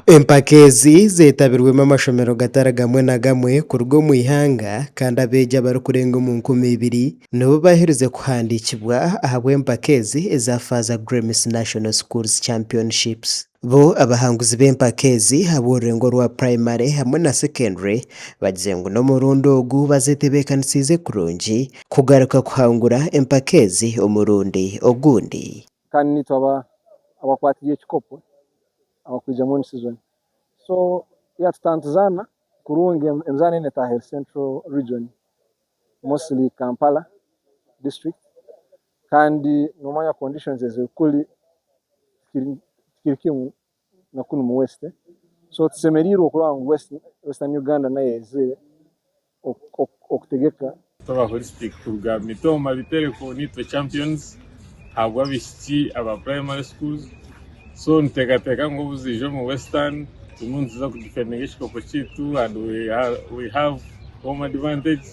Empaka ezi zeetabirwemu amashomero gatari gamwe na gamwe kuruga omu ihanga kandi abeegi abarikurenga omu 2000 nibo baaherize kuhandiikibwa ahabw'empaka ezi eza Faaza Gremis National Schools Championships. Bo abahanguzi b'empaka ezi ahabw'orurengo orwa purayimare hamwe na sekendure bagize ngu n'omurundi ogu bazetebeekanisiize kurungi kugaruka kuhangura empaka ezi omurundi ogundi. Kandi naitwe abakwatire ekikopo abakwija mwenu season so yeah tutandituzaana kurungi emizaano enu etaaha eri central region mostly Kampala district kandi nomanya conditions eziri kuri tikiri kimwe na kunu mu west so tusemeriirwe okurora ngu western Uganda nayo eizire okutegeka. Twaba holistic kuruga Mitooma Bitereko nitwe champions ahabw'abaishiki aba primary schools so nituteekateeka ngu obu ziija omu western turimu nituza kudifendinga ekikopo kyaitu and we have home advantage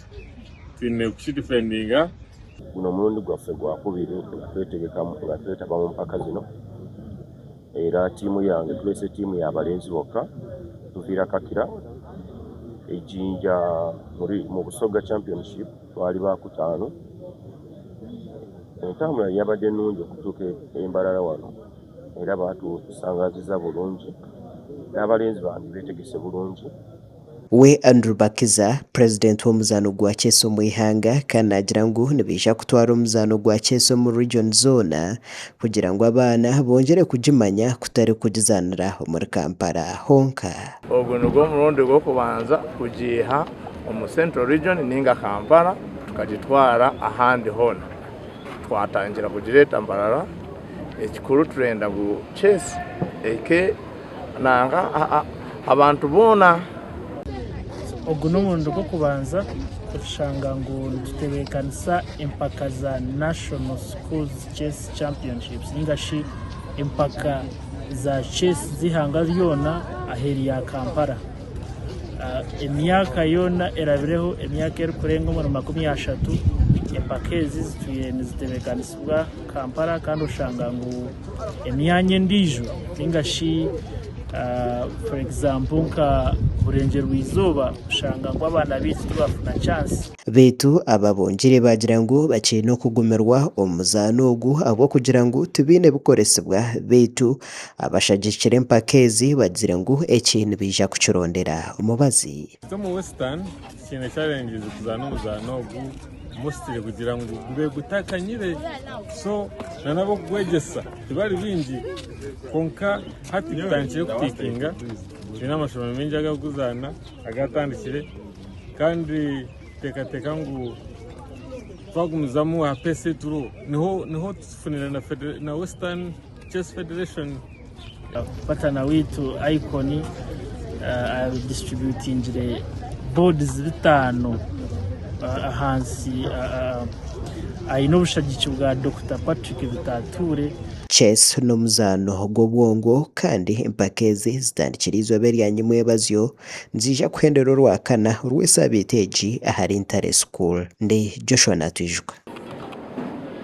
twine kukidifendinga. Guno omurundi gwaffe gwakubiri nga twetegeka nga twetaba mu mpaka zino era tiimu yange tuleese tiimu ya balenzi bokka tuviira Kakira e Jinja mu Busoga Championship twali baakutaano. Entambula yabadde nnungi okutuuka e Mbarara wano era baatusangaazizza bulungi n'abalenzi bange beetegese bulungi. We Andrew Bakiza, Purezidenti w'omuzaano gwa Chess omu ihanga kandi naagira ngu nibaija kutwara omuzaano gwa Chess omu region zoona kugira ngu abaana bongyere kugimanya kutari kugizaanira omuri Kampala honka. Ogu nigwo murundi gw'okubanza kugiiha omu Central Region ninga Kampala tukagitwara ahandi hoona. Twatangira kugireeta Mbarara, ekikuru turenda ngu Chess ehike nanga abantu boona. Ogu n'omurundi gw'okubanza kutushanga ngu nitutebeekanisa empaka za National Schools Chess Championships ninga shi empaka za chess z'eihanga ryona aheeru ya Kampala. Emyaka yoona erabireho emyaka erikurenga omuri 30 empaka ezi zitwire nizitebeekanisibwa Kampala kandi oshanga ngu emyanya endiijo ninga shi for example nka Burengyerwa izooba oshanga ngu abaana baitu tibafuna chance. Beitu aba bongyeire baagira ngu bakiine okugumirwa omu muzaano ogu ahabw'okugira ngu tibaine bikoresibwa beitu abashagikire empaka ezi bagizire ngu eki nibaija kukirondera omubazi. Itwe omu Western tukiine challenges kuzaana omuzaano ogu mostly kugira ngu gube gutakanyire so na n'abokugwegyesa tibari baingi kwonka hati tutandikire kutikinga twine amashomero maingi agarikuguzaana agatandikire kandi tuteekateeka ngu twagumizamu aha pace ei turiho niho niho tufunire na na Western Chess Federation. Patana waitu Icon adistributingire boards bitaano ahansi aine obushagiki bwa Dokita Patrick Bitature. Chess n'omuzaano gw'obwongo kandi empaka ezi zitandikire eizooba erya nyimwebazyo niziija kuhendera orwakana orw'esaabiiti egi ahari Ntare School. Ndi Joshua Natwijuka.